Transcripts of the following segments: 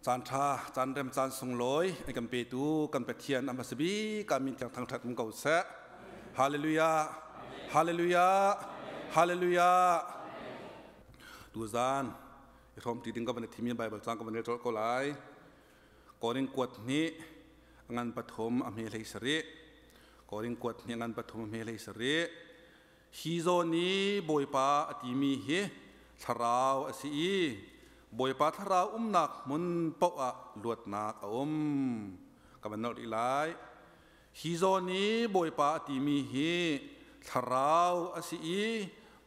Caan ṭha, caan rem, caan sunglawi an kan petu kan Pathian a hmasa bik ah min thiang thangṭhat um ko seh. Hallelujah! Hallelujah! Hallelujah! Tuzaan i hrawmṭi ding ka van i thimi Baibal caang ka van rel colh ko lai. Korin kuat hnih a ngan pathum a hme hlei sarih. Korin kuat hnih a ngan pathum a hme hlei sarih. Hi zawn i Bawipa a timi hi thlarau a si i Bawipa thlarau umnak hmun paoh ah luatnak a um. Ka van nolh rih lai. Hi zawn i Bawipa a timi hi thlarau a si i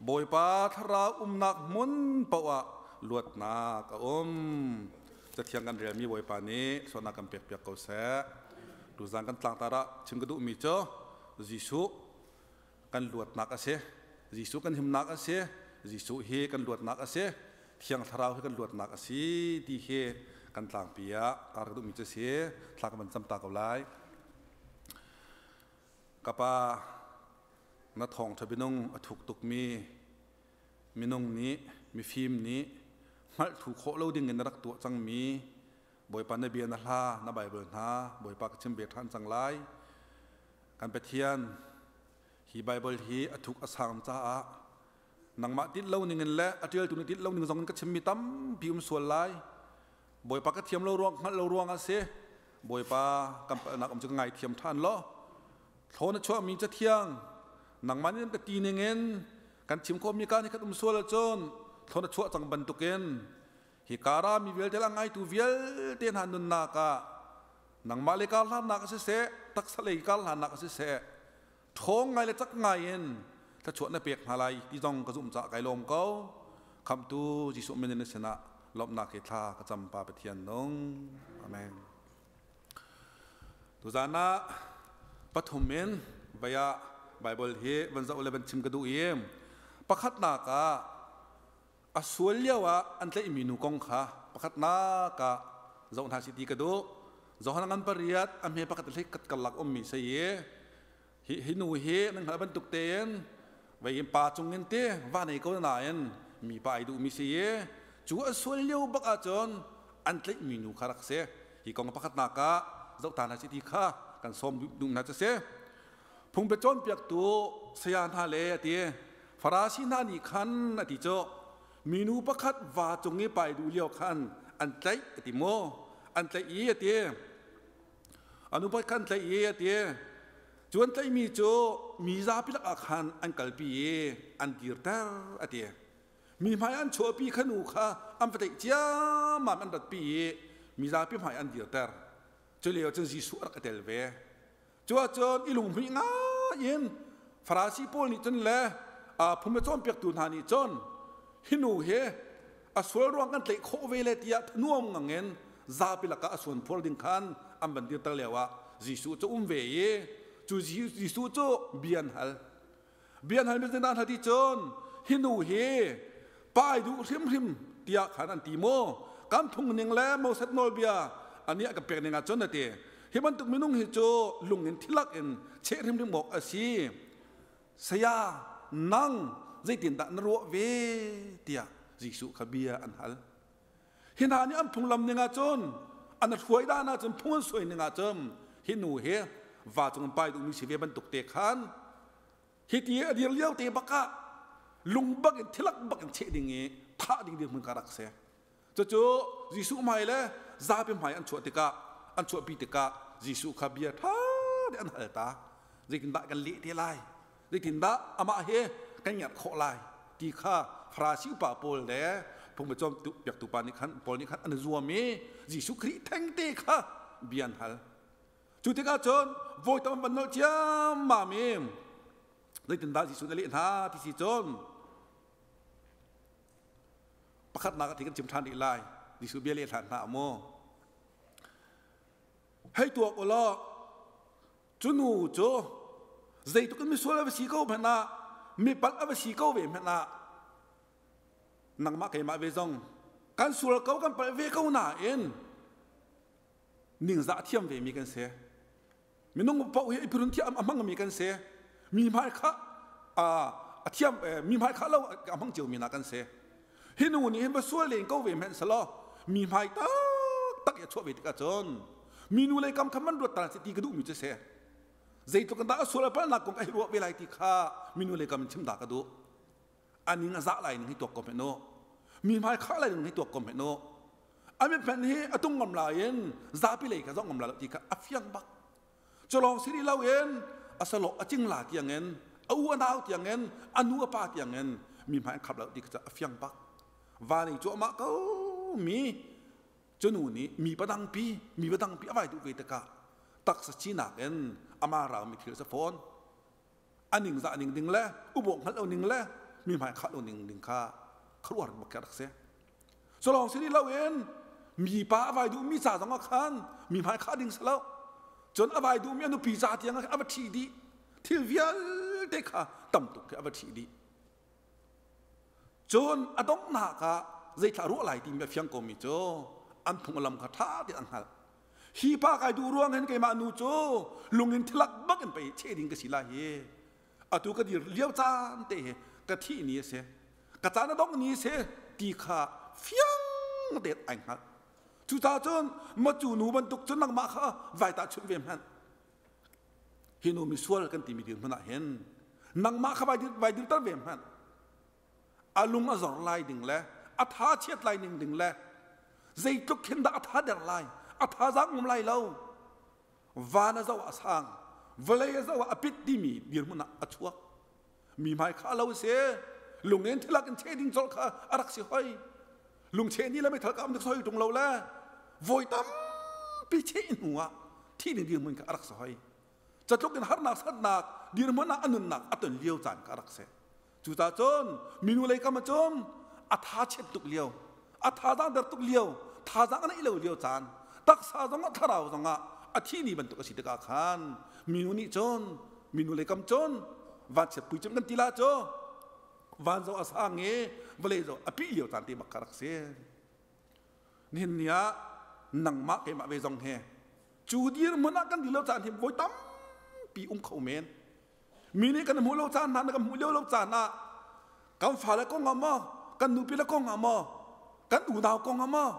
Bawipa thlarau umnak hmun paoh ah luatnak a um. Cathiang kan relmi Bawipa nih sualnak kan pekpiak ko seh. Tuzan kan tlangtar ah chim ka duhmi cu Jesuh kan luatnak a si. Jesuh kan himnak a si. Jesuh hi kan luatnak a si. Thiang Thlarau hi kan luatnak a si ti hi kan tlangpi ah tar ka duhmi cu si. Thla ka van cam ta ko lai. Ka pa, na thawngṭha minung a thuk tukmi minung nih mifim nih hngalh thu khawh lo ding in na rak tuah cangmi Bawipa na bia na hla na Bible hna Bawipa ka chim ve ṭhan cang lai. Kan Pathian, hi Baibal hi a thuk a sang caah nangmah tinh lo ning in le a ṭialtu nih tinh lo ning zong in ka chimmi tampi um sual lai. Bawipa ka thiam lo ruang hngalh lo ruang ah si. Bawipa kan palhnak um cu ka ngaithiam ṭhan law thlaw na chuahmi cathiang nangmah nih ka ti ning in kan chim khawhmi ka nih khat um sual ahcun thlaw na chuah cang bantukin hi kara mi vialte le a ngaitu vialte hna nunnak ah nangmah le kar hlannak a siseh taksa lei kar hlannak a siseh ṭhawng ngai le cak ngai in thluachuah na pek hna lai ti zong ka zumh caah kai lawm ko. Khamhtu Jesuh min in na sinah lawmhnak he thla ka cam Pa Pathian nung. Amen. Tuzan ah pathum in vaya Bible hi van zoh le van chim ka duh i pakhatnak ah a sual lio ah an tlaihmi nu kong kha pakhatnak ah zoh hna sih ti ka duh. Johan ngan pariat a hme pakhat hlei kat karlak ummi si i hi hi nu hi nan hngalh bantuk tein vei pa cung in te va nei ko nain mi pa ai duhmi si i cu a sual lio bak ahcun an tlaihmi nu kha rak si. Hi kong pakhatnak ah zoh ta hna sih ti kha kan sawm duh hna cu si. Phungbe cawnpiaktu saya hna le a ti Farasi hna nih khan a ti cu minu pakhat va cung i pai duh lio khan an tlaih a ti mu an tlaih i a ti a nu pakhat khan tlaih i a ti cu an tlaihmi cu mi zapi lakah khan an kalpi i an dirter a ti mi hmai an chuahpi kha nu kha an va tlaih ciammam an ratpi i mi zapi hmai an dirter cu lio cun Jesuh a rak i tel ve. Cu ahcun i lunghmuih ngai in Farasi pawl nih cun le phung le cawnpiaktu hna nih cun hi nu hi a sual ruang kan tlaih khawh ve le tiah thanuam ngangin zapi lakah a suan phuar ding khan an van dirter lio ah Jesuh cu um ve i cu Jesuh cu bia an hal. Bia an hal mi zeidah hna ti cun hi nu hi pai duh hrimhrim tiah khan an ti maw kan phung ning le Moses nawlbia ani a kan pek ning ah cun a ti hi bantuk minung hi cu lung in thilak in cheh hrimhrim awk a si saya nang zeitindah na ruah ve tiah Jesuh kha bia an hal. Hi hna nih an phunglam ning ahcun an hruai dan ahcun phung an suai ning ahcun hi nu hi va cung in pai duhmi si ve bantuk te khan hi ti a dir lio te bak ah lung bak in thilak bak in cheh ding i thah ding dirhmun ka rak si. Cucu Jesuh hmai le zapi hmai an chuah tikah an chuahpi tikah Jesuh kha bia ṭha te an hal ta. Zeitindah kan leh te lai? Zeitindah amah he kan ngerh khawh lai ti kha Farasi upa pawl le phungbe cawnpiaktu pa nih khan Paul nih khan an zuam i Jesuh Khrih thengte kha bia an hal. Cu tikah cun vawi tam an van nolh ciammam i zeitindah Jesuh na leh hna ti si cun pakhatnak ah thi kan chim ṭhan rih lai. Jesuh bia leh hlan hna maw? Hei tuak u law Cu nu cu zeitluk in misual a va si ko hmanh ah, mipalh a va si ko ve hmanh ah, nangmah keimah ve zong kan sual ko kan palh ve ko nain ningzah thiam ve mi kan si. Minung paoh hi i phirun thiam a hmangmi kan si. Mi hmai kha a thiam mi hmai kha lo a hmang cio mi na kan si. Hi nu nih hin va sual len ko ve hmanh selaw mi hmai tak. tak i a chuah ve tikah cun minu lei kam kha man ruat ta si ti ka duhmi cu si. Zeitluk in dah a sual a palhnak kong ka hei ruah ve lai ti kha minu lei kam in chim dah ka duh. A ning a zah lai ning hi tuak ko hmenh u. Mi hmai khah lai ning hi tuak ko hmenh u. A mit hi a tung ngam lai in zapi lei kha zoh ngam lai lo ti kha a fiang bak. Culawng si rih loin a salawh a cingla tiangin a u a nau tiangin a nu a pa tiangin mi hmai an khap lo ti kha a fiang bak. Van i cuahmah ko mi cu nu nih mi padangpi mi padangpi a vai duh ve tikah taksa sinak in ama raumi thil a si fawn. A ningzah ning ding le ubawk hngalh lo ning le mi hmai khah lo ning ding kha khuaruahhar bak rak si. Culawng si rih loin mi pa a vai duhmi ca zong ah khan mi hmai khah ding si lo. Cun a vai duhmi a nupi ca tiang ah a va ṭhih dih. Thil vialte kha tam tuk khi a va ṭhih dih. Cun a donghnak ah zeithla ruah lai timi a fiang komi cu an phung lam kha ṭha tein an hngalh. Hi pa kai duh ruang hin keimah nu cu lungin thilak bak in pei cheh ding ka si lai hi. Atu ka dir lio caan te hi ka thih ni a si. Ka caan a dongh ni a si ti kha fiang tein ai hngalh. Cucaah cun macu nu bantuk cun nangmah kha vai tahchunh ve hmanh. Hi nu misual kan timi dirhmun ah hin nangmah kha vai dirter ve hmanh. A lung a zor lai ding le a tha chiat lai ning ding le zeitluk khin dah a tha der lai, a thazaang um lai lo. Van a zoh ah a sang, vawlei a zoh ah a pit timi dirhmun ah a chuak. Mi hmai kha lo si, lungen thilak in cheh ding colh kha a rak si hoi. Lungcheh ni le meithal ka am dik soi tung lo le voi tampi cheh hnu ah thi ding dirhmun kha a rak si hoi. Catluk in harnak satnak dirhmun ah a nunnak a ton lio caan kha a rak si. Cucaah cun minu lei kam ah cun a tha chiat tuk lio, a thazaang der tuk lio, thazaang a neih lo lio caan, taksa zongah thlarau zongah a thi ni bantuk a si tikah khan minu nih cun minu lei kam cun vanchiat pui cun kan ti la cu van zo a sang i vawlei zo a pih lio caan te bak kha rak si. Nihin ni ah nangmah keimah ve zong he cu dirhmun ah kan dir lo caan hi voi tampi um kho men. Mi nih kan hmuh lo caan hna kan hmuh lio lo caan ah kan fale kong ah maw kan nupi le kong ah maw kan unau kong ah maw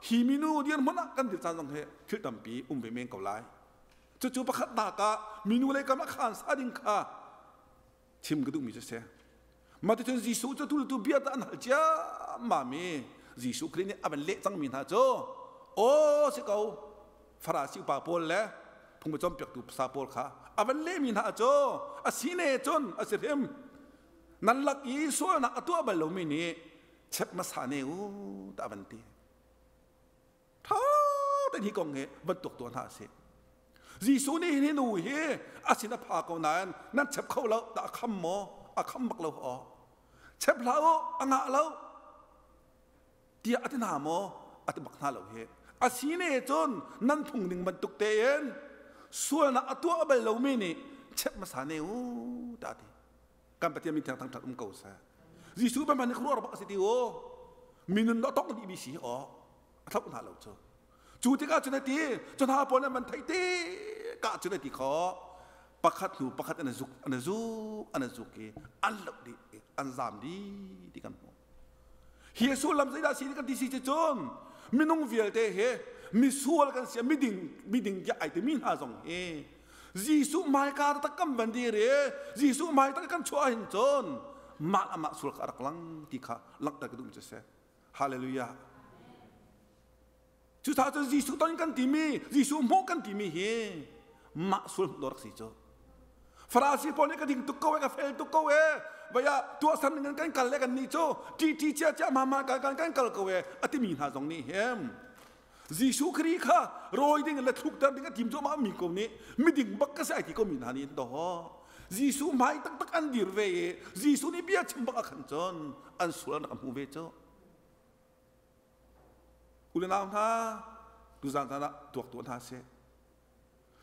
hi minu dirhmun ah kan dir caan zong hi thil tampi um ve men ko lai. Cucu pakhatnak ah minu lei kam ah khaan sa ding kha chim ka duhmi cu si. Mah ticun Jesuh cu tu tu bia an hal ciammam i Jesuh Khrih nih a van leh cangmi hna cu aw si ko Farasi upa pawl le phung cawnpiaktu sa pawl kha a van lehmi hna cu a si ne cun a si hrim nan lak i sualnak a tuah bal lomi nih chep hmasa ne u ta van ti. Ṭha tein hi kong hi van tuak tuah hna sih. Jesuh nih hi nu hi a sin a pha ko nain nan chep kho lo dah a kham maw? A kham bak lo aw. Chep hlah u, a ngah lo tiah a ti hna maw? A ti bak hna lo hi. A si ne cun nan phung ning bantuk tein sualnak a tuah bal lomi nih chep hmasa ne u tiah a ti. Kan Pathian min thiang thangṭhat um ko seh. Jesuh ban nih khuaruah bak a si ti u. Minun dawh tong dih mi si aw. A thlauh hna lo cu. Cu tikah cun a ti, cu hna pawl an van theih te ka cun a ti kho. Pakhat hnu pakhat an zuk, an zuk, an zuk i an loh dih, an zam dih ti kan hmuh. Hi sullam zeidah si kan ti si cun minung vialte hi misual kan si miding miding tiah ai timi hna zong hi Jesuh hmaika tak kan van dir i Jesuh hmai tak kan chuah hin cun mah amah sual kha a rak lang ti kha langhter ka duh mi cu si. Hallelujah. Cucaah cun Jesuh ton kan timi, Jesuh hmuh kan timi hi mah sual hmuh rak si cu. Farasi pawl nih ka ding tuk ko e, ka fel tuk ko e, vaya tuahsan ning kan kal le kan nih cu ṭi ṭi cia cia ma ma kan kan kan kal ko e a timi hna zong nih hem Jesuh Khrih kha rawi ding le thlukter ding a tim cuahmah mi ko nih miding bak ka si ai ti ko mi hna nih do Jesuh hmai taktak an dir ve i Jesuh nih bia chim bak a khan cun an sual an rak hmu ve cu. U le nau hna tuzaan caan ah tuak tuah hna sih.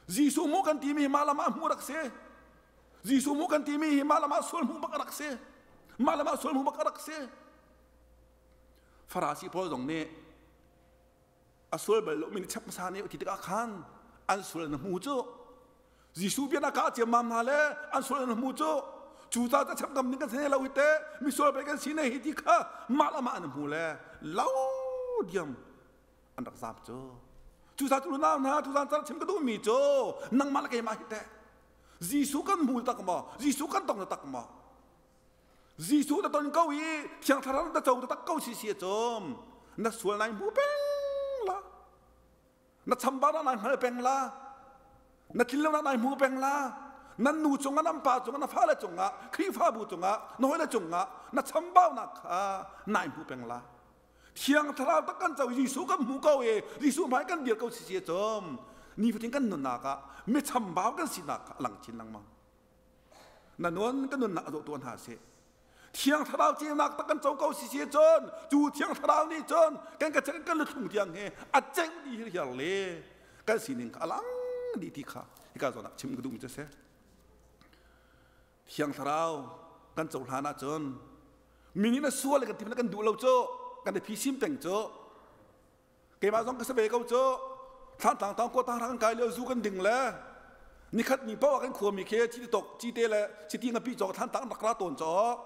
Jesuh mu kan timi hi mah lam ah hmu rak si. Jesuh mu kan timi hi mah lam ah sual hmu bak a rak si. Mah lam ah sual hmu bak a rak si. Farasi pawl zong nih a sual bal lomi nih chep hmasa nih ti tikah khan an sual na hmu cu Jesuh bia na kah ciammam hna le an sual na hmu cu cu ca ca chep ngam ding kan si lo hi te misual pei kan si ne hi ti kha mah le mah an hmu le lo diam an rak zam cu. Cucaah tu nau hna tuzan caan chim ka duhmi cu nangmah le keimah hi teh Jesuh kan hmu tak maw? Jesuh kan tong tak maw? Jesuh na ton ko i Thiang Thlarau na co tak ko si si cum na sual nai hmu peng la na chambau nai hngal peng la na tlinlonak nai hmu peng la nan nu cungah nan pa cungah na fale cungah Khrihfabu cungah na hawile cungah na chambaunak kha nai hmu peng la Thiang Thlarau tak kan co Jesuh kan hmu ko i Jesuh hmai kan dir ko si si cum nifatin kan nunnak ah mi chambau kan sinak kha a lang chin lengmang na nun kan nunnak a dawh tuah hna seh Thiang Thlarau ceunak tak kan co ko si si cun cu Thiang Thlarau nih cun kan ka kan luthlung tiang he a ceu dih hirhiar le kan sining kha a lang dih ti kha hika zawn ah chim ka duhmi cu a si Thiang Thlarau kan cohlan ahcun mi nih na sual kan ti kan duh lo cu kan i phisim peng cu keimah zong ka si ve ko cu thlantlang tang kota kan kai lio zu kan ding le nikhat ni paoh ah kan khuami khi chiti tok cite le chiti ngapi cawk thlantlang rak ra tawn caw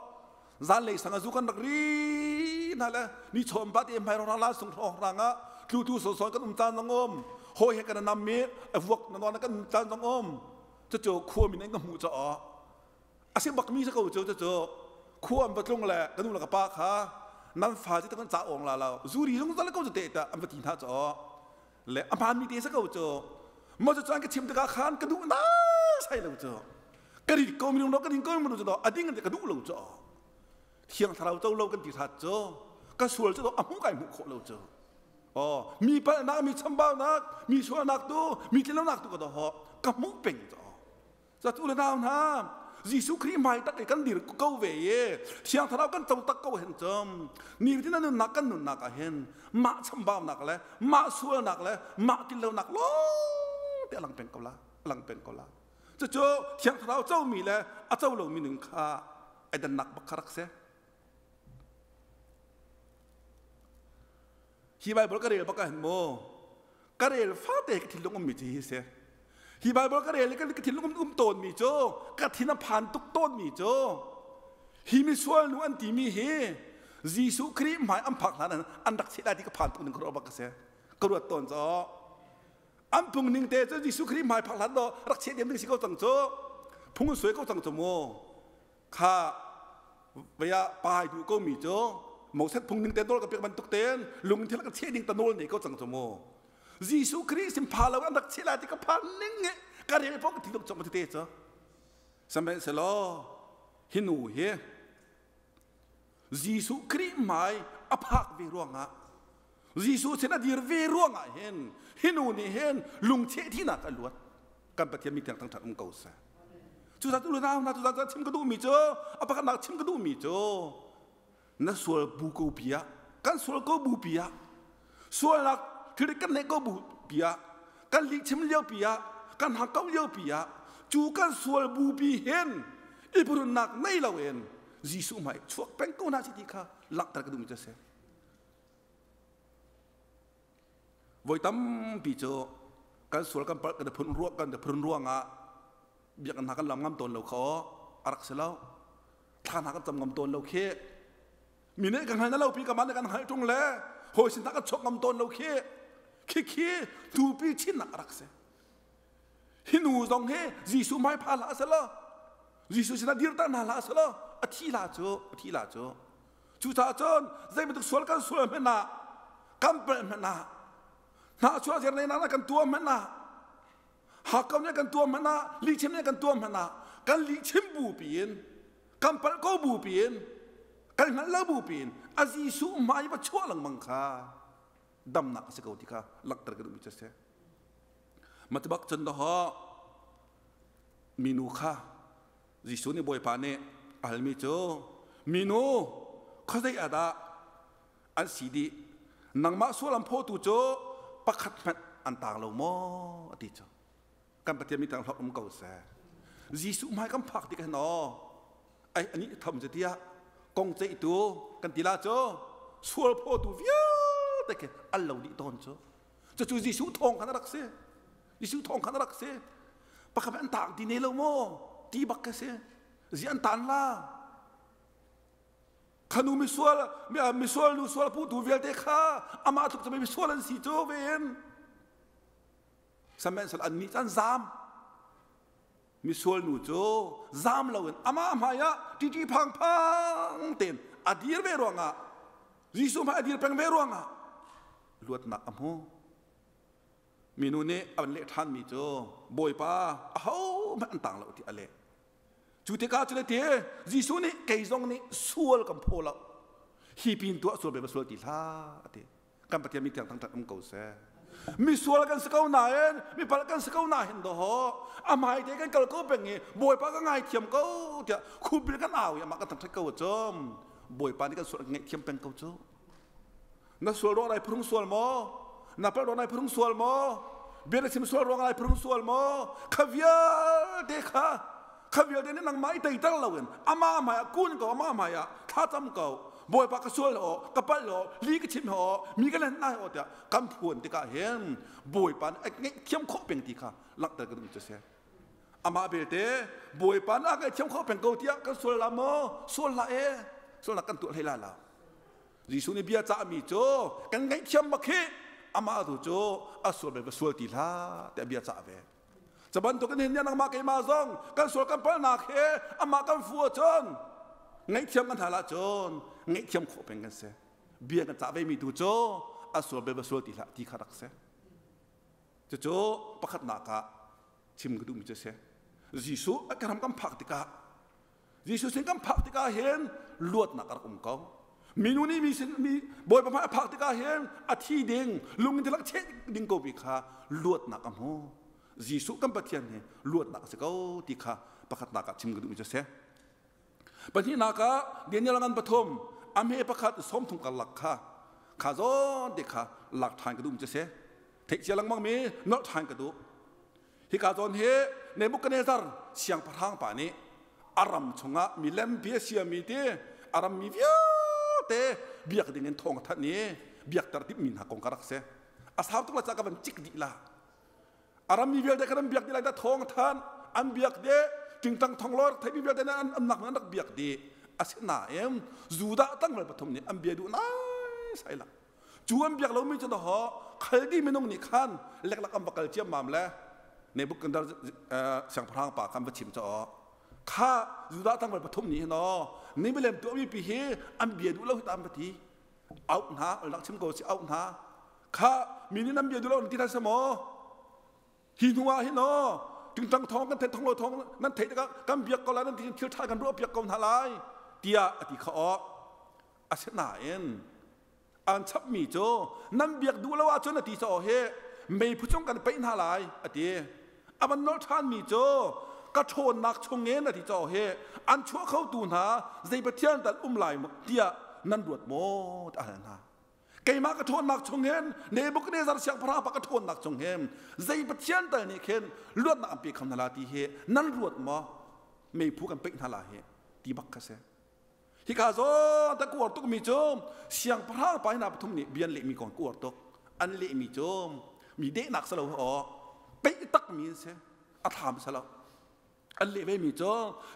zanlei sang a zu kan rak ri hna le ni chom pa te hmai rong la sung rong rang ah tlu tu so so kan um caan zong um hoi he kan nam mi a vuak na non kan um caan zong um cucu khua min an ka hmuh caah a si bakmi si ko cu cucu khua an va tlung le ka nu le ka pa kha nan fa ci kan ca ong la lo zuri zungzal ko cu te ta an va ti hna caw le a hmaan mi te si ko cu mo cu an ka chim tikah khan ka duh na sai lo cu ka rit ko minung ka ding ko minung cu a ding ka duh lo cu thiang thlarau co lo kan ti hrat cu ka sual cu a hmu kai hmuh khawh lo cu Oh, mi palhnak, mi chambaunak, mi sualnak tu, mi tlinlonak tu ka doh ka hmuh peng cho. Za tu le nau hna, Jesuh Khrih hmai tak i kan dir ko ve i Thiang Thlarau kan co tak ko hen cun ni tin nunnak kan nunnak ah hin mah chambaunak le mah sualnak le mah tlinlonak lawng te a lang peng ko la, a lang peng ko la. Cucu Thiang Thlarau comi le a co lomi ning kha ai dannak bak kha rak si. Hi Bible ka rel bak ah hin mu ka rel fate ka thinlung ummi cu hi si. Hi Bible ka rel i ka thinlung um tawnmi cu ka thin a phan tuk tawnmi cu hi misual nu an timi hi Jesuh Khrih hmai an phak hlan an rak cheh lai ti ka phan tuk ning ka ruah bak ka si. Ka ruat tawn cu an phung ning te cu Jesuh Khrih hmai phak hlan do rak cheh diam ding si ko cang cu phung suai ko cang cu mu kha vei ah pai duh ko mi cu Moses phung ning te nawl ka pek bantuk tein lungthil ka cheh ding ta nawl nei ko cang cu mu Jesuh Khrih sim pha lo an rak cheh lai ti ka phan ning nge ka rel pok ti tuk chong te cu sihmanhsehlaw hi nu hi Jesuh Khrih hmai a phak ve ruangah Jesuh sin a dir ve ruangah hin hi nu nih hin lungcheh thinak a luat kan Pathian mi thiang thangṭhat um ko seh. Cucaah tu nau hna cucaah chim ka duhmi cu a pakhatnak chim ka duhmi cu na sual bu ko pi ah kan sual ko bu pi ah sualnak thil kan neih ko bu pi ah kan lihchim lio pi ah kan hakkauh lio pi ah cu kan sual bu pi hin i purunnak nei loin Jesuh hmai chuak peng ko hna si ti kha langhter ka duhmi cu a si. Voi tampi cu kan sual kan palh kan phun ruah kan phun ruangah biakinn hna kan lam ngam tawn lo kha a rak si lo. Thla hna kan cam ngam tawn lo khi. Mi nih kan hngal na lo pi ka mah nih kan hngalh ṭung le hawi sin hna kan chok ngam tawn lo khi. Khi khi tupi chinnak a rak si. Hi nu zong hi Jesuh hmai pha hlah selaw Jesuh sinah dirter hna hlah selaw a thi la cu a thi la cu Cucaah cun zei bantuk sual kan sual hmanh ah kan palh hmanh ah hnahchuah zerneinak kan tuah hmanh ah hakkau nih kan tuah hmanh ah lihchim nih kan tuah hmanh ah kan lihchim bu piin kan palh ko bu piin kan hngalh lo bu piin a Jesuh hmai va chuah lengmang kha damnak a si ko ti kha langhter ka duhmi cu a si. Matibak cun dawh minu kha Jesuh nih Bawipa nih a halmi cu minu khuazei ah dah an si dih nangmah sual an phawtu cu pakhat hmanh an taang lo maw a ti cu kan Pathian mi tang hlok um ko seh Jesuh hmai kan phak tik hin aw ai ani tham cu tiah kong ceihtu kan ti la cu sual phawtu vialte khi an lo dih tawn cu cucu Jesuh thawng khan a rak si Jesuh thawng khan a rak si pakhat an taang ti ne lo maw ti bak ka si zi an taan la khanu misual misual nu sual putu vialte kha amah tluk cu misual an si cu ve in. Sihmanhsehlaw annih cu an zaam. Misual nu cu zaam loin amah hmaiah ṭiṭi phangphang tein a dir ve ruangah Jesuh hmai a dir peng ve ruangah luatnak a hmu. Minu nih a van leh ṭhanmi cu Bawipa ahohmanh an tang lo ti a leh. Cu tikah cu le ti Jesuh nih kei zong nih sual kan phaw lo. Hi pin tuah sual be sual ti hlah a ti. Kan Pathian mi thiang thangṭhat um ko seh. Misual kan si ko nain, mipalh kan si ko nain dawh a hmai te kan kal ko peng i Bawipa ka ngaithiam ko tiah khupil kan au i amah kan thangṭhat ko ahcun Bawipa nih kan sual ngaihthiam peng ko cu. Na sual ruang lai phurung sual maw? Na palh ruang lai phurung sual maw? Bia na chim sual ruang lai phurung sual maw? Kha vialte kha kha vialte nih nangmah i teiter loin amah hmai ah kun ko amah hmai ah thlacam ko Bawipa ka sual aw ka palh aw li ka chim aw mi ka len nai aw tiah kan phuan tikah hin Bawipa nih a ngaihthiam khawh peng ti kha langhter ka duh cu si. Amah belte Bawipa nih a ngaihthiam khawh peng ko tiah kan sual la maw? Sual hlah e. Sualnak kan tuah hlei lai lo. Jesuh nih bia cahmi cu kan ngaihthiam bak hi amah tu cu a sual bel va sual ti hlah tiah bia cah ve. Cu bantuk in hin nangmah keimah zong kan sual kan palhnak he amah kan fu ahcun ngaihthiam kan hal ahcun ngaihthiam khawh peng kan si. Bia kan cah vemi tu cu a sual bel va sual ti hlah ti kha rak si. Cucu pakhatnak ah chim ka duhmi cu a si. Jesuh a ram kan phak tikah Jesuh sin kan phak tikah hin luatnak a rak um ko. Minu nih mi sin mi Bawipa hmai a phak tikah hin a thi ding lung in tilak cheh ding ko bi kha luatnak a hmu. Jesuh kan Pathian hi luatnak a si ko ti kha pakhatnak ah chim ka duhmi cu a si. Pahnihnak ah Daniel ngan pathum a hme pakhat sawmthum karlak kha kha zawn te kha lak ṭhan ka duhmi cu a si. Theih cia lengmang mi nolh ṭhan ka duh. Hika zawn hi Nebuchadnezzar siangpahrang pa nih a ram chungah milem bia siami ti a rammi vialte biak ding in thawng a thanh i biakter timhmi hna kong ka rak si. A sau tuk la ca ka van cik dih la. A rammi vialte kan an biak dih lai dah thawng a thanh an biak dih tingtang thong lor theimi vialte nih an an nak an rak biak dih. Asinain Judah tlangval pathum nih an bia duh nai sai la. Cu an biak lomi cu dawh Khaldi minung nih khan leklak an va kal ciammam le Nebuchadnezzar siangpahrang pa kha an va chim caw. Kha Judah tlangval pathum nih hin aw ni milem tuahmi pi hi an bia duh lo hi ta an va ti. Auh hna, rak chim ko si auh hna. Kha mi nih nan bia duh lo nan ti hna maw? Hi hnu ah hin aw tingtang thawng kan theih thong lo thawng nan theih tikah kan biak ko lai nan ti thil ṭha kan ruah piak ko hna lai tiah a ti kha aw. Asinain an chapmi cu nan biak duh lo ahcun a ti caw hi meiphu cung kan peih hna lai a ti a van nolh ṭhanmi cu ka ṭhawnnak chungin a ti caw hi an chuah khotu hna zei pathian tal um lai tiah nan ruat maw ti a hal hna keimah ka ṭhawnnak chung hin Nebuchadnezzar siangpahrang pa ka ṭhawnnak chung hin zei pathian tal nih khin luatnak an pe kho hna la ti hi nan ruat maw meiphu kan peih hna la hi ti bak kha si Hika zawn ta kuar tukmi cu siangpahrang pa hna pathum nih bia an lehmi kong kuar tuk. An lehmi cu mi dehnak si lo aw peih takmi an si. A thlam si lo. An leh vemi cu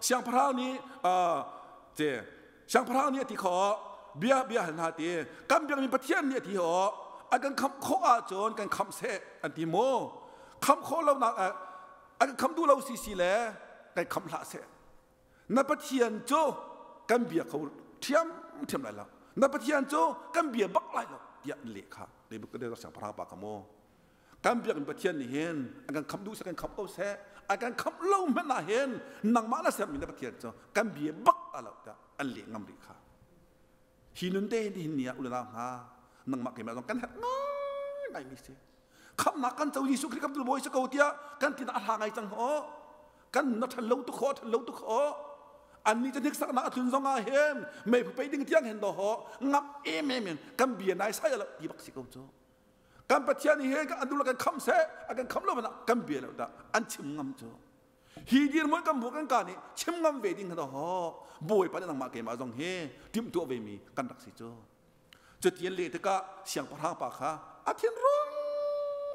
siangpahrang nih ce siangpahrang nih a ti kho bia bia hal hna ti kan biakmi Pathian nih a ti aw a kan khamh khawh ahcun kan khamh seh an ti mu khamh khawh lonak a kan khamh duh lo si si le kan khamh hlah seh Na Pathian cu kan bia kho ṭhiamṭhiam lai lo. Na Pathian cu kan bia bak lai lo tiah an leh kha. Nebuchadnezzar siangpahrang pa kha maw kan biakinn Pathian nih hin an kan khamh duh seh kan khamh ko seh an kan khamh lo hmanh ah hin nangmah na sermi na Pathian cu kan bia bak a lo tiah an leh ngam rih kha. Hi nun te hin ni ah ulanau hna nangmah keimah zong kan herh ngai mi si. Khamhnak kan co Jesuh Khrih kan bawi si ko tiah kan tin a hla ngai cang aw kan na ṭhan lo tuk kho ṭhan lo tuk kho annih cu hniksaknak a tlun zong ah hin meiphu pei ding tiang hin do ngam em em in kan bia nai sai lo ti bak si ko cu kan Pathian hi kan anu kan kham seh a kan kham lo mana kan bia lo dah an chim ngam cu hi dirhmun kan bu kan ka nih chim ngam ve ding do bawipa nih nangmah keimah zong hi timhtuah ve mi kan rak si cu Cuti an leh tikah siangpahrang pa kha a thinrung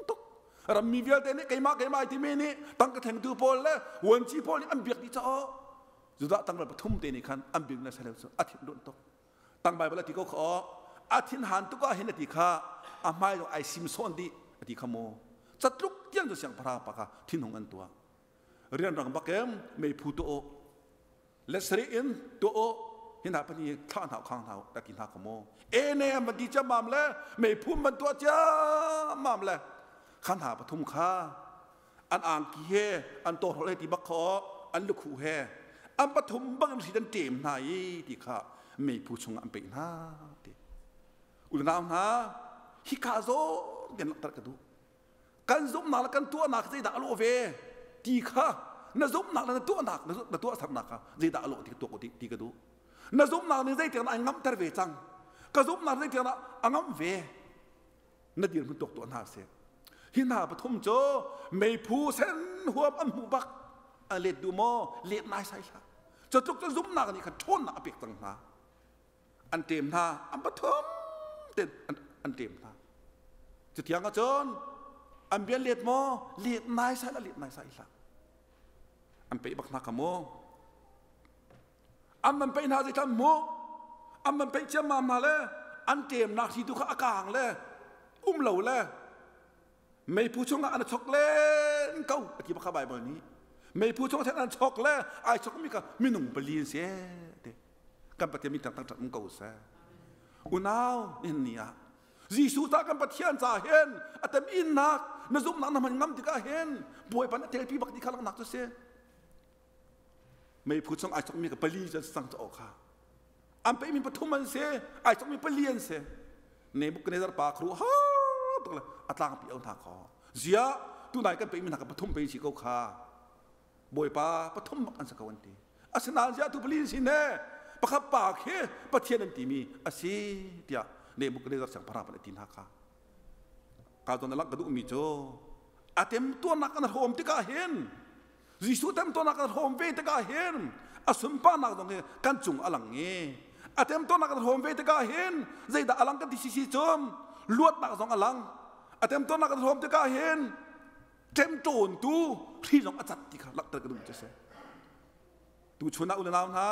tuk. Rammi vialte nih keimah keimah ai timi nih tangka thlengtu pawl le vuanci pawl nih an biak dih caah Judah tangral pathum te nih khan an biak na selo cu a thinrun tuk. Tang Baibal a ti ko kha a thin han tuk ah hin a ti kha a hmai zong ai sim sawn dih a ti kha mu. Catluk tiang cu siangpahrang pa kha thinhung an tuah. Rianrang bakem meiphu tuah u. Le sarih in tuah u. Hi hna pahnih hi thlah hna u khang hna u ta ti hna ko mu. Ene an van ti ciammam le meiphu van tuah ciammam le kha hna pathum kha an angki he an tawhrolh he ti bak kha an lukhuh he an pathum bang in hri an ṭem hna i ti kha meiphu chungah an peih hna ti. Unau hna hika zawn kan langhter ka duh. Kan zumhnak le kan tuahnak zeidah a lawh ve ti kha na zumhnak le na tuahnak na tuahsernak kha zeidah a lawh ti ka tuah ti ka duh. Na zumhnak nih zeitiang dah ai ngamter ve cang. Ka zumhnak zeitiang dah a ngam ve. Na dirhmun tuak tuah hna sih. Hi hna pathum cu meiphu sen huam an hmuh bak a let duh maw let nai sai hlah. Cu tluk cu zumhnak nih khan ṭhawnnak a pek cang hna. An ṭem hna, an pathum ten an ṭem hna. Cutiang ahcun an bia let maw let nai sai lah let nai sai hlah. An peih bak hna kha mu. An man peih hna zeitlak mu. An man peih ciammam hna le an ṭemnak thli tu kha a kaang le um lo le meiphu chungah an chok len ko a ti bak kha Baibal nih. Meiphu chungah an chok le ai chokmi kha minung pali an si te. Kan Pathian min thangthang ṭhat um ko seh. Unau nihin ni ah Jesuh ta kan Pathian ca hin a tem innak na zumhnak na hman ngam tikah hin Bawipa na telpi bak ti kha langhnak cu si. Meiphu chung ai chokmi ka pali cu sang cu kha. An peihmi pathum an si, ai chokmi pali an si. Nebuchadnezzar pa khru har tuk le a tlangpi au hna kho. Zia tunai kan peihmi hna ka pathum pe si ko kha. Bawipa pathum bak an si ko an ti. Asinain ziah tu pali sin he pakhat pa khi Pathian an timi a si tiah Nebuchadnezzar siangpahrang pa nih a ti hna kha. Ka zawn a langh ka duhmi cu a temtuarnak an hrawm tikah hin Jesuh temtuarnak an hrawm ve tikah hin a sunparnak zong hi kan cung a lang i a temtuarnak an hrawm ve tikah hin zeidah a lang kan ti sisi cun luatnak zong a lang a temtuarnak an hrawm tikah hin ṭemṭawntu hri zong a cat ti kha langhter ka duh cu si. Tuchun ah unau hna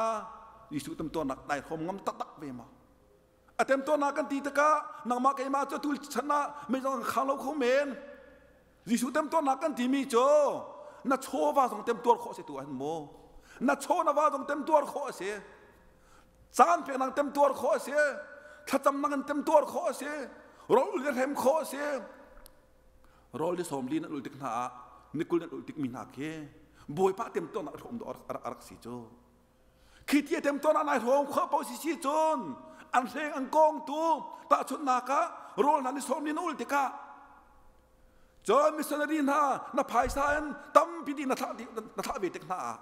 Jesuh temtuarnak nai hrawm ngam taktak ve ma? A temtuarnak kan ti tikah nangmah keimah cu tu chan ah mei zong kan khang lo kho men. Jesuh temtuarnak kan timi cu na chawva zong temtuar khawh si tu ahhin mu. Na chaw na va zong temtuar khawh a si. Caan peknak temtuar khawh a si. Thlacamnak in temtuar khawh a si. Rawl le hrem khawh a si. Rawl ni 40 nan ul tik hna ah ni 20 nan ul tik mi hna khi Bawipa temtuarnak a hrawm dawh a rak si cu. Khi ti a temtuarnak nai hrawm khawh paoh si si cun an hleng an kawng tu tahchunhnak ah rawl hna ni 40 na ul tikah cun missionary hna na phaisa in tampi ti na thlah na thlah ve tik hna ah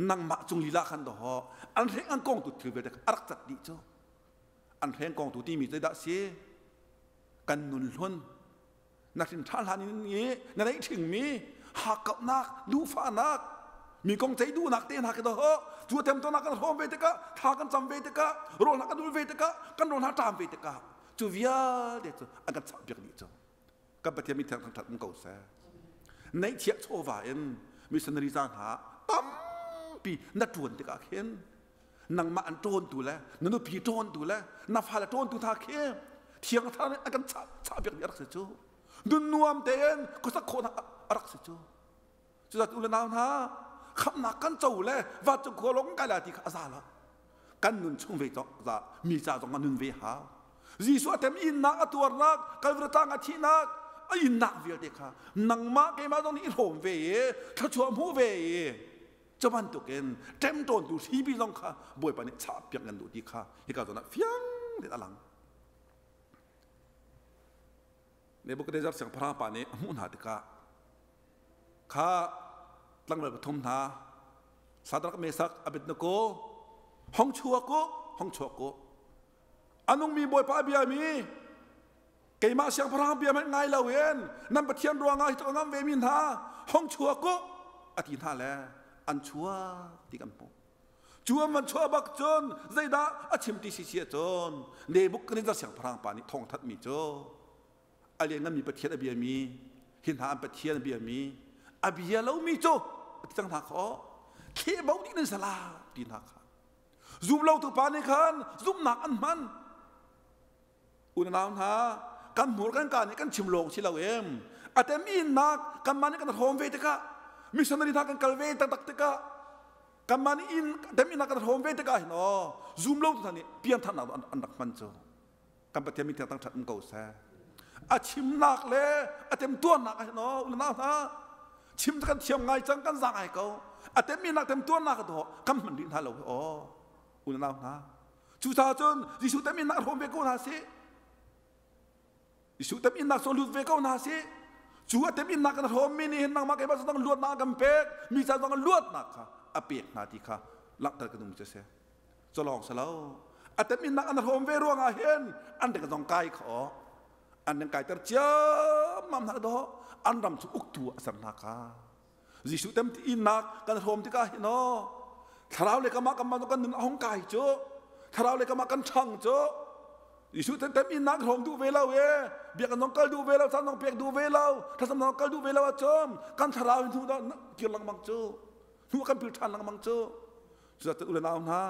nangmah cung lila khan dawh an hleng an kawng tu thil vialte a rak cat dih cu. An hleng kawng tu timi zeidah si? Kan nun hlun na hrin ṭha hlan in i na neih ṭhingmi hakkauhnak duhfahnak mi kong ceih duhnak te hna khi to cu temtuarnak kan hrawm ve tikah thla kan cam ve tikah rawl hna kan ul ve tikah kan rawl hna ṭam ve tikah cu vialte cu an kan chahpiak dih cu kan Pathian mi thiang thangṭhat um ko seh neihchiah chawva in missionary ca hna tampi na ṭuan tikah khin nangmah an ṭawntu le na nupi ṭawntu le na fale ṭawntu hna khi thiang thlarau nih a kan chah chahpiak mi a rak si cu nun nuam tein khuasak khawhnak a rak si cu cucaah u le nau hna khamhnak kan co le vancung khua lawng kai lai ti kha a za lo kan nun chung ve za mi ca zong ah nun ve hau Jesuh a tem innak a tuarnak Calvary tlang a thihnak a innak vialte kha nangmah keimah zong nih i hrawm ve i thluachuah hmuh ve i Cu bantukin ṭemṭawntu hripi zong kha Bawipa nih chahpiak nan duh ti kha hika zawn ah fiang tein a lang. Nebuchadnezzar siangpahrang pa nih a hmuh hna tikah kha tlangval pathum hna Sadrak Mesak Abednego hong chuak u hong chuak u a nungmi Bawipa a biami Keimah siangpahrang bia hmanh ngai loin nan Pathian ruangah hi tluk a ngam vemi hna hong chuak u a ti hna le an chuak ti kan hmuh. Cu an van chuah bak cun zeidah a chim ti si si ahcun Nebuchadnezzar siangpahrang pa nih thawng thanhmi cu a liannganmi Pathian a biami hi hna an Pathian a biami a bia lomi cu a ti cang hna kha thlehbo dih nan sala ti hna kha zum lotu pa nih khan zumhnak an hman Unau hna, kan hmur kan ka nih kan chim lawng si lo em. A teminnak kanmah nih kan hrawm ve tikah, missionary hna kan kal ve taktak tikah, kanmah nih inn teminnak kan hrawm ve tikah hin aw zum lo tu hna nih piantharnak an rak hman cu. Kan Pathian min thiang thangṭhat um ko seh. A chimnak le a temtuarnak ah hin aw unau hna chim cu kan thiam ngai cang, kan za ngai ko. A teminak temtuarnak dawh kan hman rih hna lo hi aw unau hna. Cucaah cun Jesuh teminnak hrawm ve ko hna sih. Jesuh teminnak cu lut ve ko hna sih. Cu a teminnak kan hrawmmi nih hin nangmah keimah zong luatnak a kan pek, mi ca zong luatnak kha a pek hna ti kha langhter kan um cu si. Culawng si lo. A teminnak an hrawm ve ruangah hin an reng zong kai kha aw. An reng kaiter ciammam hna dawh an ram cu uktu a ser hna kha. Jesuh tem innak kan hrawm tikah hin aw thlarau le kamah kanmah kan nun a hung kai cu thlarau le kamah kan ṭhang cu Jesuh tem tem innak hrawm duh ve lo e biakinn zong kal duh ve lo caan zong pek duh ve lo thlacam zong kal duh ve lo ahcun kan thlarau in hnu dah kir lengmang cu hnu kan pil ṭhan lengmang cu cucaah u le nau hna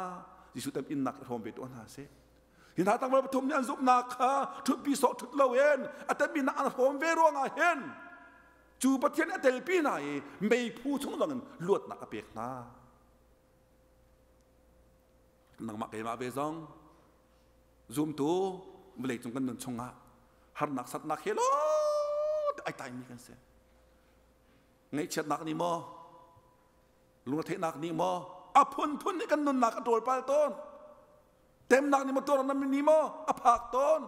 Jesuh tem innak i hrawm ve tuah hna sih. Hi hna tlangval pathum nih an zumhnak kha ṭhutpi sawh ṭhut loin a temmi an hrawm ve ruangah hin cu Pathian a telpi hna i meiphu chung zongin luatnak a pek hna. Nangmah keimah ve zong zumtu vawleicung kan nun chungah harnak satnak he lawng ai taimi kan si. Ngaihchiatnak nih maw lungretheihnak nih maw a phunphun nih kan nunnak a ṭawlpal tawn. Temnak nih maw tuarnak nih maw a phak tawn.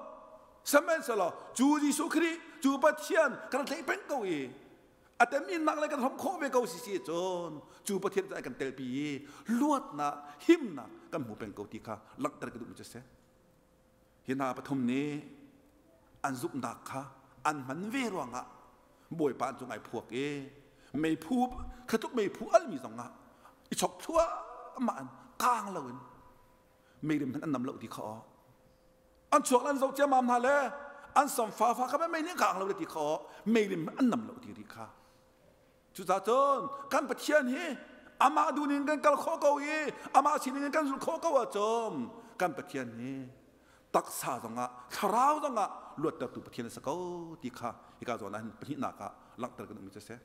Sihmanhsehlaw cu Jesuh Khrih cu Pathian kan tlaih peng ko i a teminnak le kan hrawm khawh ve ko si si cun cu Pathian cu kan telpi i luatnak himnak kan hmu peng ko ti kha langhter ka duhmi cu a si. Hi hna pathum nih an zumhnak kha an hman ve ruangah Bawipa an cung ai phuak i meiphu khatluk meiphu almi zongah i chok thluahmah in kaang loin meirim hmanh an nam lo ti kha aw an chuak an zoh ciammam hna le an sam fafa kha mei nih kaang lo le ti kha aw meirim hmanh an nam lo ti ri kha. Cucaah cun kan Pathian hi amah duhning kan kal khawh ko i amah sining in kan zulh khawh ko ahcun kan Pathian hi taksa zongah thlarau zongah luattertu Pathian a si ko ti kha hika zawn ah hin pahnihnak ah langhter kan um cu si.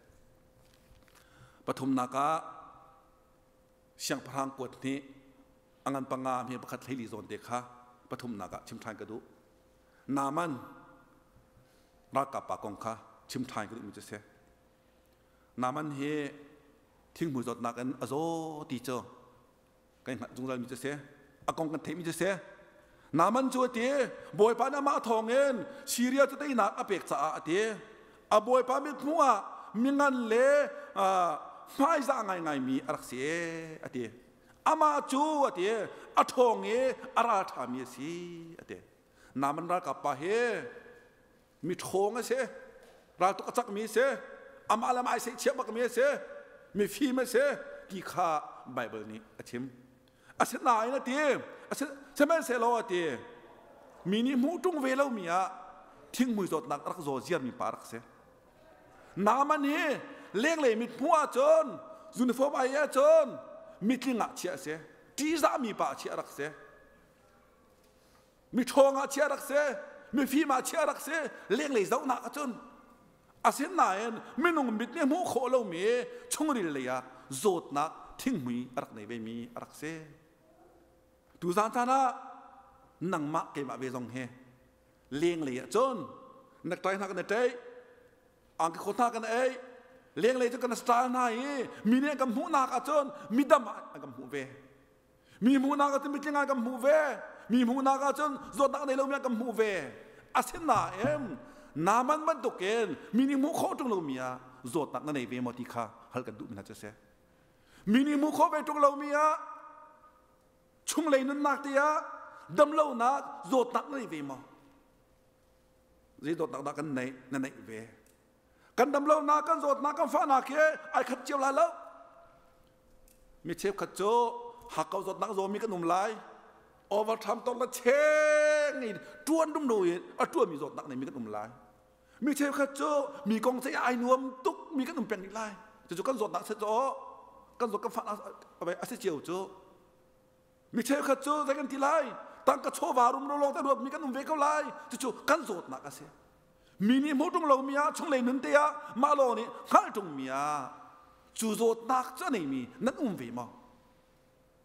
Pathumnak ah siangpahrang kuat nih a ngan panga hme pakhat hleili zawn te kha pathumnak ah chim ṭhan ka duh. Naaman ralkap pa kong kha chim ṭhan ka duhmi cu si. Naaman hi thinghmui zawtnak in a zaw ti cu kan hngalh zungzalmi cu si. A kong kan theihmi cu si. Naaman cu a ti, Bawipa nih amah thawngin Siria cu teinak a pek caah a ti. A bawipa mithmuh ah mingan le hmaizah ngaingaimi a rak si a ti. Amah cu a ti, a ṭhawng i a ralṭhami a si a ti. Naaman ralkap pa hi mi ṭhawng a si, raltuk a cakmi a si, amah le amah ai seihchiah bakmi a si, mifim a si ti kha Baibal nih a chim. Asinain a ti, sihmanhsehlaw a ti, mi nih hmuh ṭung ve lomi ah thinghmui zawtnak a rak zaw ziarmi pa a rak si. Naaman hi lenglei mithmuh ahcun uniform ai ahcun mitling ah chiah a si, ṭihzahmi pa ah chiah a rak si. Miṭhawng ah chiah rak si, mifim ah chiah rak si, lenglei zohnak ahcun. Asinain minung mit nih hmuh khawh lomi chungril lei ah zawtnak thinghmui a rak nei vemi a rak si. Tuzaan caan ah nangmah keimah ve zong hi lenglei ah cun necktie hna kan i ṭaih, angki khawt hna kan ei, lenglei cu kan style hna i mi nih an kan hmuhnak ahcun midam ah an kan hmuh ve. Mi hmuhnak ahcun mitling ah kan hmuh ve. Mi hmuhnak ahcun zawtnak nei lomi ah kan hmuh ve. Asinain Naaman bantukin mi nih hmuh khawh ṭung lomi ah zawtnak na nei ve maw ti kha hal kan duhmi hna cu a si. Mi nih hmuh khawh ve ṭung lomi ah chunglei nunnak te ah damlonak zawtnak na nei ve maw? Zei dawtnak dah kan neih na neih ve? Kan damlonak, kan zawtnak, kan fahnak hi ai khat cio lai lo. Mi cheukhat cu hakkau zawtnak zawmi kan um lai. Overtime tong la cheng in tuan dum lo in a tuanmi zawtnak neimi kan um lai. Mi cheukhat cu mi kong ceih ai nuam tuk mi kan um peng rih lai. Cucu kan zawtnak si cu kan zawt kan fahnak a si cio cu. Mi cheukhat cu zei kan ti lai? Tangka chawva rumro lawng te ruatmi kan um ve ko lai. Cucu kan zawtnak a si. Mi nih hmuh ṭung lomi ah chunglei nun te ah mah lawng nih hngalh ṭungmi ah cu zawtnak cu a neimi nan um ve maw?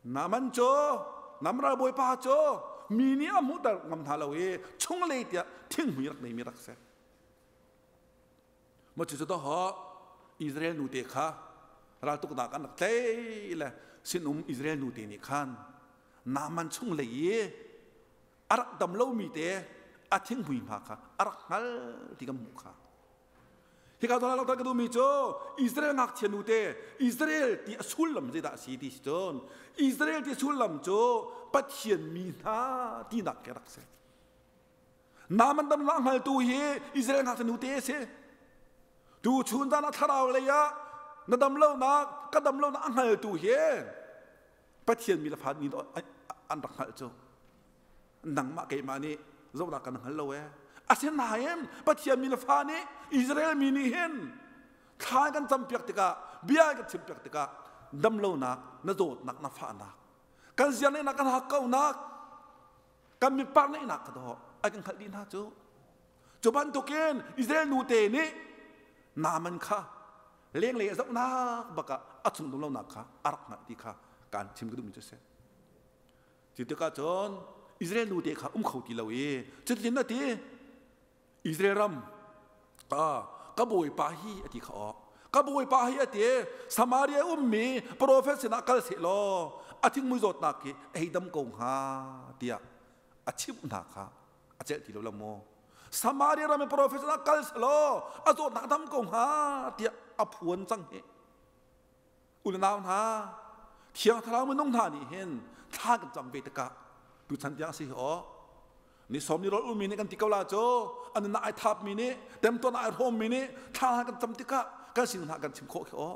Naaman cu nam ralbawipa cu mi nih a hmuhter ngam hna lo i chunglei tiah thinghmui rak neimi rak si. Maw cu cu ho Israel nu te kha raltuknak an rak tlei le sinum Israel nu te nih khan Naaman chunglei i a rak dam lomi te a thinghmui hma kha a rak hngal ti kan hmuh kha. Hika zawn ah ka duhmi cu Israel ngakchia nu te Israel ti a sullam zeidah a si ti si cun Israel ti sullam cu Pathian mi hna tinak ke rak si. Naaman dam la hngaltu hi Israel ngakchia nu te a si. Tu chun zan ah thlarau lei ah na dam lonak ka dam lonak a hngaltu hi Pathian mi le fa nih an rak hngalh cu. Nangmah keimah nih zohnak kan hngal lo ee. Asinain Pathian mi le fa nih Israel mi nih hin thla kan campiak tikah bia kan chimpiak tikah damlonak na zawtnak na fahnak kan ziarneihnak kan hakkauhnak kan mipar neihnak kha dawh ai kan hngalh dih hna cu. Cu bantukin Israel nute nih Naaman kha lenglei a zohnak bakah a chung dumlonak kha a rak hngalh ti kha kaan chim ka duhmi cu a si. Cu tikah cun Israel nute kha um kho ti lo i cutin a ti Israel ram ka bawipa hi a ti kha aw ka bawipa hi a ti Samaria ummi profet sinah kal seh law a thingmui zawtnak hi a hei dam ko hnga tiah a chimh hna kha a celh ti lo la maw Samaria ram i profet sinah kal seh law a zawtnak dam ko hnga tiah a phuan cang hi Unau hna, Thiang Thlarau minung hna nih hin thla kan cam ve tikah tuchan tiang si hi aw ni sawm ni rawl ulmi nih kan ti ko la cu an nunnak ai thapmi nih temtuan ai hrawmmi nih thla kan cam tikah kan sin hna kan chim khawh khi aw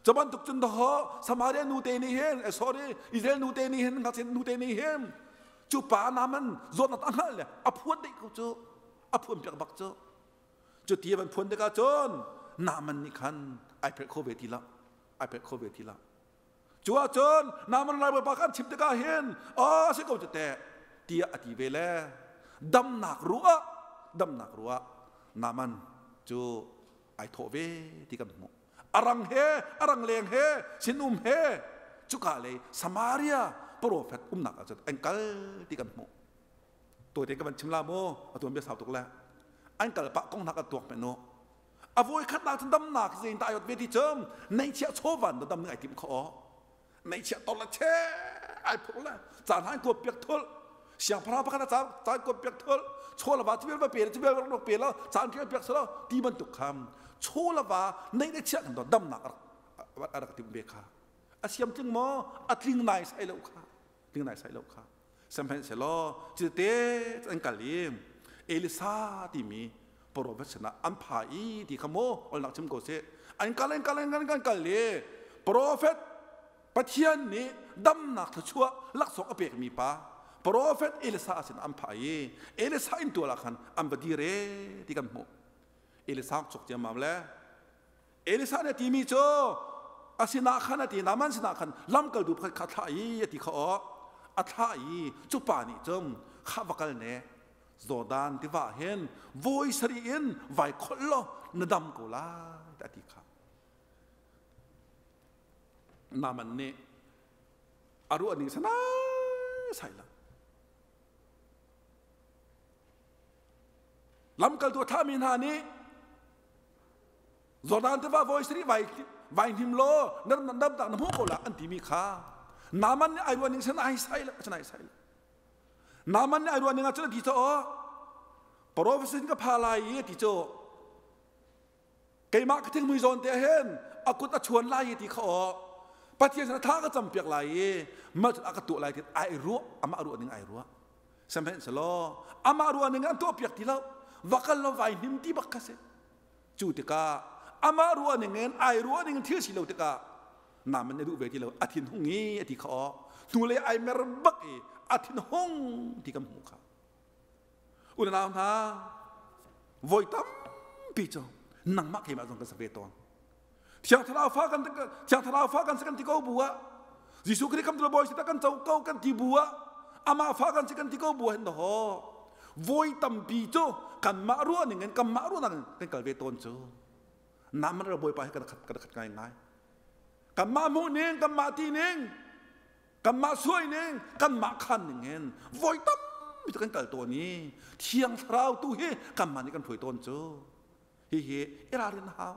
cu bantuk cun daw Samaria nu te nih hin eh, sorry Israel nu te nih hin ngakchia nu te nih hin cu pa naman zawtnak a hngalh le a phuan dih ko cu a phuan piak bak cu Cu ti a van phuan tikah cun Naaman nih khan ai phelh kho ve ti lo. Ai phelh kho ve ti lo. Cu ahcun Naaman ralbawipa kha an chim tikah hin aw si ko cu teh tiah a ti ve le damnak ruah damnak ruah Naaman cu ai thawh ve ti kan hmuh. A rang he a rang leng he sinum he cuka lei Samaria profet umnak ah cun an kal ti kan hmuh. Tawite ka van chim la mu a tuan bia sau tuk le an kal pah kong hna kan tuak men u a voi khat nak cun damnak zein ta ayot ve ti cum neihchiah chawvan da dam ning ai tim kho o neihchiah tor la che ai phur le caan han kuat piak thul siangpahrang pakhat a caan kuat piak thul chaw la va chibel va pe le chibel va pe lo caan piak piak selo ti bantuk kham chaw la va nei le chiah kan do damnak a rak tim ve kha a siam tling maw a tling nai sai lo kha tling nai sai lo kha Sihmanhsehlaw cite an kal i Elisa timi profet sinah an pha i ti kha maw olnak chim ko seh. An kal an kal an kal an kal i profet Pathian nih damnak thluachuah laksawng a pekmi pa profet Elisa sinah an pha i Elisa inn tual ah khan an va dir e ti kan hmuh. Elisa chok ciammam le Elisa nih a timi cu a sinah khan a ti Naaman sinah khan lamkaltu pakhat kha a thlah i a ti kha aw a thlah i cu pa nih cun kha va kal ne Jordan tiva hin voi sarih in vai kholh law na dam ko lai a ti kha Naaman nih a ruah ning sanai sai lo lamkaltu a thlahmi hna nih Jordan tiva voi sarih vai vai hnim law na dam tak na hmuh ko la an timi kha Naaman nih ai ruah ning san ai sai lo san ai sai lo Naaman nih ai ruah ning ah cun a ti cu profesin ka pha lai i a ti cu keimah ka thingmui zawn te hin a kut a chuan lai i ti kha aw Pathian sin a tha ka cam piak lai i mah a ka tuah lai ti ai ruah amah ruah ning ai ruah sihmanhsehlaw amah ruah ning an tuah piak ti lo va kal lo vai hnim ti bak kha si Cu tikah amah ruah ning in ai ruah ning thil si lo tikah naman na duh ve ti lo a thin hung i a ti kha aw hnulei ai mer bak i a thin hung ti kan hmuh kha unau hna voi tampi cu nangmah keimah zong kan sa ve tawn thiang thlarau fa kan thiang thlarau fa kan si kan ti ko bu ah Jesuh Khrih kam bawi si ta kan co ko kan ti bu ah amah fa kan si kan ti ko bu ah hin ho. Voi tampi cu kanmah ruah ning in kanmah ruahnak in kan kal ve tawn cu. Naman ral Bawipa hi kan khat kan khat ngai ngai. Kanmah hmuh ning, kanmah ti ning, kanmah suai ning, kanmah khan ning in voi tampi cu kan kal tawn i Thiang Thlarau tu hi kanmah nih kan hruai tawn cu. Hihi i ralrin a hau.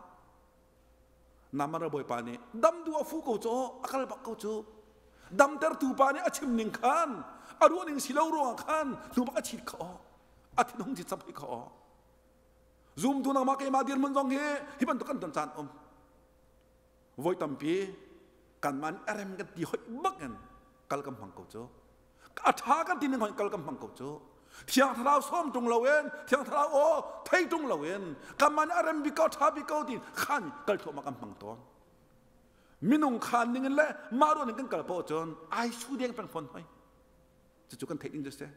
Naman ral Bawipa nih dam duh a fu ko cu, a kal bak ko cu. Damtertu pa nih a chim ning khan, a ruah ning si lo ruangah khan hnu bak a chit kha aw. A thinhung ci chap hi kha aw. Zumtu nangmah keimah dirhmun zong hi hi bantuk kan ton caan um. Voi tampi kanmah nih a rem kan ti hoih bak in kal kan hmang ko cu. A ṭha kan ti ning hoih kal kan hmang ko cu. Thiang Thlarau sawm ṭung loin, Thiang Thlarau aw thei ṭung loin kanmah nih a rem bik ko, a ṭha bik ko ti khan kal thluahmah kan hmang tawn. Minung khan ning in le mah ruah ning kan kal paoh cun ai su deng peng fawn hoi. Cucu kan theih ding cu si.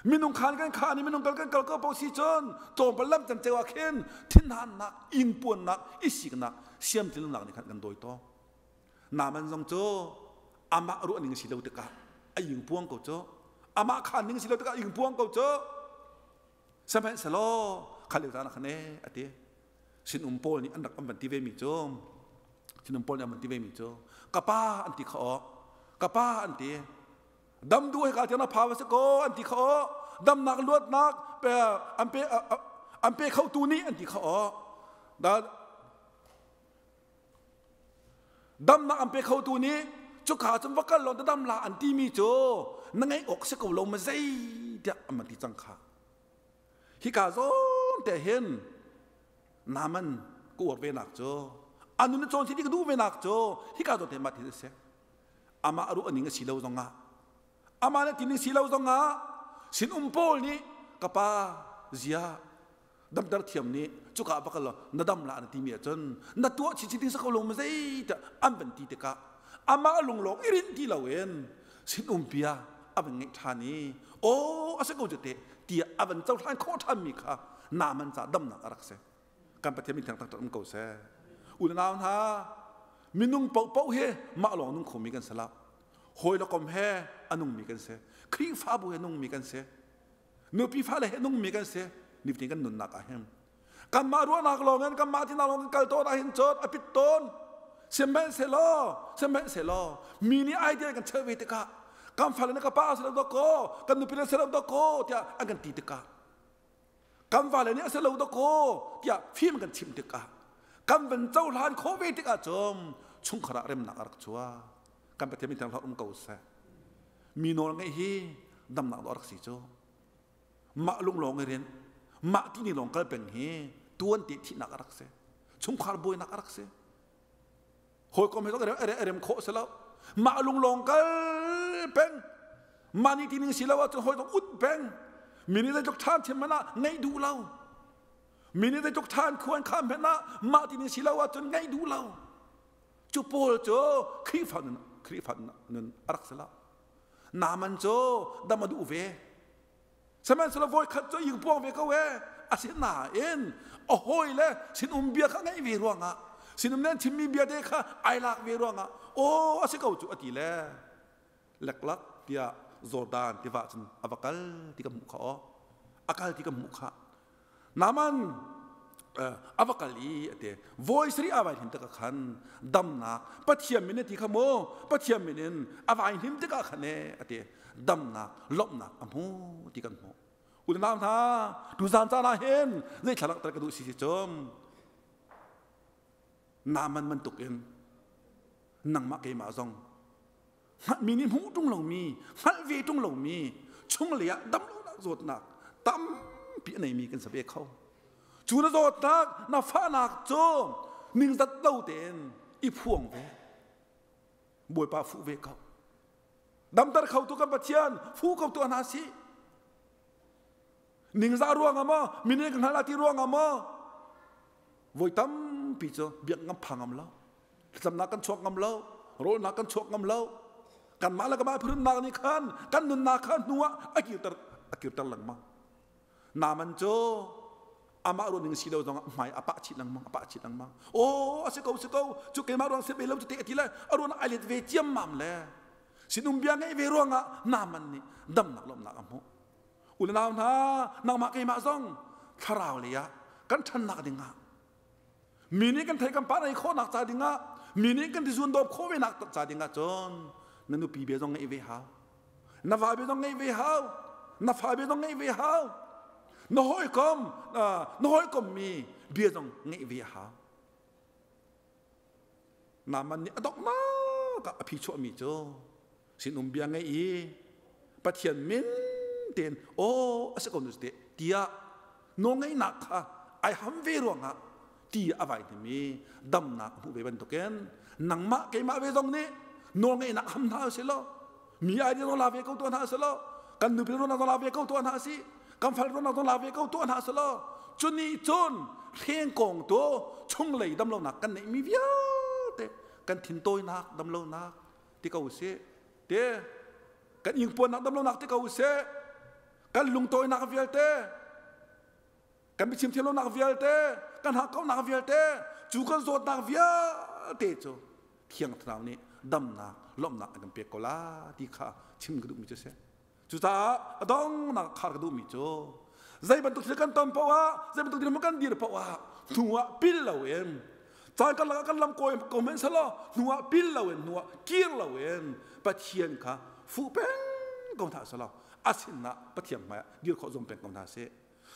Minung khan kan khan i minung kal kan kal ko paoh si cun tlawmpal lam can ceu ah khin thinhannak, ingpuannak, isiknak, siamtlinnak nih khan kan dawi tawn. Naman zong cu amah ruah ning si lo tikah a ingpuang ko cu. Amah khan ning si lo tikah ingpuang ko cu. Sihmanhsehlaw kha lio caan ah khan ee a ti. Sinum pawl nih an rak an van ti ve mi cu sinum pawl nih an van ti ve mi cu ka pa an ti kha aw ka pa an ti dam duh hika tiang na pha va si ko an ti kha aw damnak luatnak an pe an pe kho tu nih an ti kha aw damnak an pe kho tu nih cuka cun va kal law na dam la an ti mi cu na ngeih awk si ko lo ma zei tiah an van ti cang kha hika zawn te hin naman ka uar ve nak cu anu na cawn si ti ka duh ve nak cu hika zawn te ma ti si amah ruah ning a si lo zongah amah nih tining si lo zongah sinum pawl nih ka pa zia damter thiam nih cuka va kal law na dam la na timi ahcun na tuah chinchin ding sa ko lo ma zei tiah an van ti tikah amah lunglawng i rinh ti loin sinum bia a van ngeih ṭhan i aw a si ko cu te tiah a van cohlan khawh ṭhanmi kha Naaman ca damnak a rak si. Kan Pathian min thiang taktak um ko seh. Unau hna, minung paohpaoh hi mah lawng nung khomi kan si lo. Hawi le kom he a nungmi kan si. Khrihfabu he nungmi kan si. Nupi fale he nungmi kan si. Nifatin kan nunnak ah hin. Kanmah ruahnak lawng in kanmah tinak lawng in kal tawn ahhin cun a pit tawn. Sihmanhsehlaw, sihmanhsehlaw mi nih idea kan cheuh ve tikah kan fale nih ka pa a si lo dawkaw, kan nupi le si lo dawkaw tiah an kan ti tikah kan vale nih a si lo dawkaw tiah fim kan chimh tikah kan van cohlan khawh ve tikah cun chungkhar ah remnak a rak chuak. Kan Pathian min thiang um ko seh. Mi nawl ngeih hi damnak dawh a rak si cu. Mah lunglawng i rian, mah tini lawng kal peng hi tuan te thihnak a rak si. Chungkhar buainak a rak si. Hawikom he zong a rem khawh si lo. Mah lunglawng kal peng. Mah nih tining si lo ahcun hawi zong ut peng. Mi nih zeitluk ṭhan chim hmanh ah ngaih duh lo. Mi nih zeitluk ṭhan khuan kha hmanh ah mah tining si lo ahcun ngaih duh lo. Cu pawl cu Khrihfa nun Khrihfa nun a rak si lo. Naaman cu dam a duh ve. Sihmanhsehlaw voikhat cu ingpuang ve ko ee. Asinain a hawi le sinum bia kha ngaih ve ruangah sinum nih an chimmi bia te kha ai lak ve ruangah aw a si ko cu a ti le leklak tiah Jordan tiva cun a va kal ti ka hmuh kha aw a kal ti ka hmuh kha Naaman a va kal i a ti voi sarih a vai hlim tikah khan damnak Pathian min a ti kha mu Pathian min in a vai hlim tikah khan e a ti damnak lawmhnak a hmu ti kan hmuh unau hna tuzan caan ah hin zei thlalak tar ka duh si si cum Naaman bantuk in nangmah keimah zong mi nih hmuh ṭung lomi hngalh ve ṭung lomi chunglei ah damlonak zawtnak tampi a neimi kan si ve kho cu na zawtnak na fahnak cu ningzat lo tein i phuang ve Bawipa fuh ve ko damter kho tu kan Pathian fu ko tu hna si ningzah ruangah maw mine ka hngal ti ruangah maw voi tampi cu biak ngam pha ngam lo thlacamnak kan chuak ngam lo rawlnak kan chuak ngam lo kanmah le kanmah phurunnak nih khan kan nunnak kha hnu ah a kirter a kirter lengmang Naaman cu amah ruah ning si lo zong ah hmai a pah chih lengmang a pah chih lengmang aw a si ko si ko cu keimah ruang si ve lo cu te a ti le a ruang ai let ve ciammam le sinum bia ngeih ve ruangah Naaman nih damnak lawmhnak a hmuh. Unau hna, nangmah keimah zong thlarau lei ah kan ṭhannak dingah, mi nih kan thei kan pa nei khawhnak ca dingah, mi nih kan tizun dawp khawh ve nak ca dingah cun na nupi bia zong ngeih ve hau, na va bia zong ngeih ve hau, na fa bia zong ngeih ve hau, na hawikom mi bia zong ngeih ve hau. Naaman nih a donghnak ah a phi chuahmi cu sinum bia ngei i Pathian min tein aw a si ko nu te tiah nawlngeihnak kha ai ham ve ruangah ti a vai hnim i damnak a hmuh ve bantukin nangmah keimah ve zong nih nawlngeihnak ham hna usih law, mi ai zong la ve ko tuah hna usih law, kan nupi zong la ve ko tuah hna usih, kan fal zong la ve ko tuah hna usih law, cuni cun hrengkawng tu chunglei damlonak kan neihmi vialte, kan thintawinak damlonak ti ko usih te, kan ingpuannak damlonak ti ko usih, kan lungtawinak vialte, kan biachim thiamlonak vialte, kan hakkauhnak vialte, cu kan zawtnak vialte cu Thiang Thlarau nih damnak, lawmhnak a kan pek ko la ti kha chim ka duhmi cu a si. Cucaah a donghnak khar ka duhmi cu zei bantuk thil kan ton paoh ah, zei bantuk dirhmun kan dir paoh ah hnu ah pil loin, caan karlak ah kan lam kawi ko hmanh selaw hnu ah pil loin, hnu ah kir loin Pathian kha fuh peng ko hna selaw a sinah Pathian hmaiah dir khawh zum peng ko hna sih.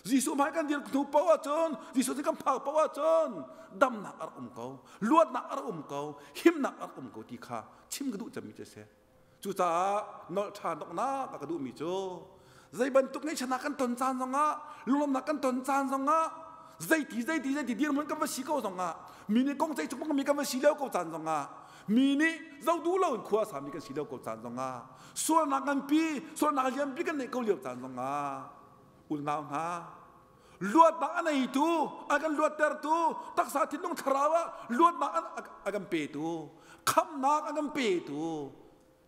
Jesuh hmai kan dir hnu paoh ahcun, Jesuh sin kan phak paoh ahcun damnak a rak um ko, luatnak a rak um ko, himnak a rak um ko ti kha chim ka duh cemmi cu a si. Cucaah nolh ṭhan doknak a ka duhmi cu zei bantuk ngaihchiatnak kan ton caan zongah, lunglawmhnak kan ton caan zongah, zeiti zeiti zeiti dirhmun kan va si ko zongah, mi nih kong ceih cukmang mi kan va si lio ko caan zongah, mi nih zo duh loin khua sami kan si lio ko caan zongah, sualnak nganpi, sualnak lianpi kan neih ko lio caan zongah, unau hna, luatnak a neitu, a kan luattertu, taksa thinlung thlarau ah luatnak a kan petu, khamhnak a kan petu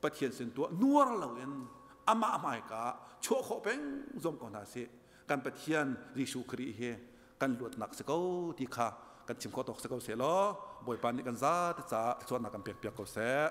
Pathian sin tuah nuar loin amah hmaika chuah khawh peng zong ko hna sih. Kan Pathian Jesuh Khrih hi kan luatnak si ko ti kha kan chim khawh tawk si ko seh law Bawipa nih kan zate caah thluachuahnak kan pek piak ko seh.